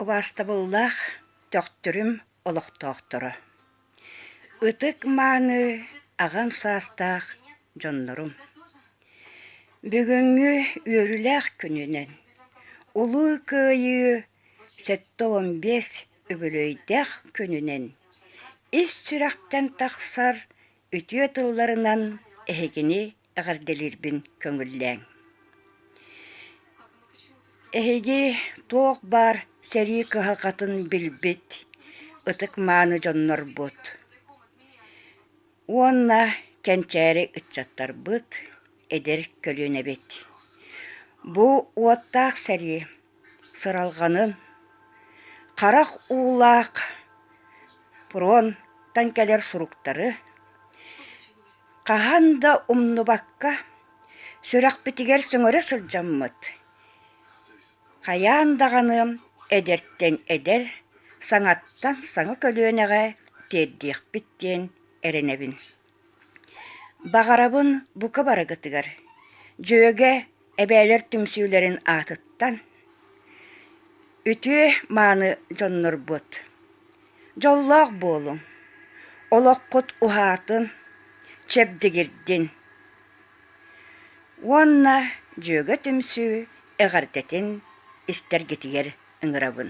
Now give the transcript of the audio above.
Убаастабыллаах Төхтүрүм олохтоохторо! Ытык-мааны аҕам саастаах дьоннорум! Бүгүҥҥү үөрүүлээх күнүнэн Улуу Кыайыы 75 үбүлүөйдээх күнүнэн ис сүрэхтэн тахсар үтүө тылларынан эһигини эҕэрдэлиирбин көҥүллээҥ. Эһиги туох баар сэрии кыһалҕатын билбит ытык-мааны дьоннорбут уонна кэнчээри ыччаттарбыт, эдэр көлүөнэбит. Бу уоттаах сэрии сыралҕанын, харах уулаах фронтан кэлэр суруктары Хаһан да умнубакка, сүрэхпитигэр сөҥөрө сылдьаммыт, хайаан даҕаны эдэртэн эдэр, саҥаттан саҥа көлүөнэҕэ тиэрдиэхпит диэн эрэнэбин. Баҕарабын бука барыгытыгар, дьүөгэ эбээлэр түмсүүлэрин аатыттан үтүө мааны дьоннорбут Дьоллоох буолуҥ, олоххут уһаатын, чэбдигирдин уонна дьүөгэ түмсүү эҕэрдэтин истэргитигэр ыҥырабын.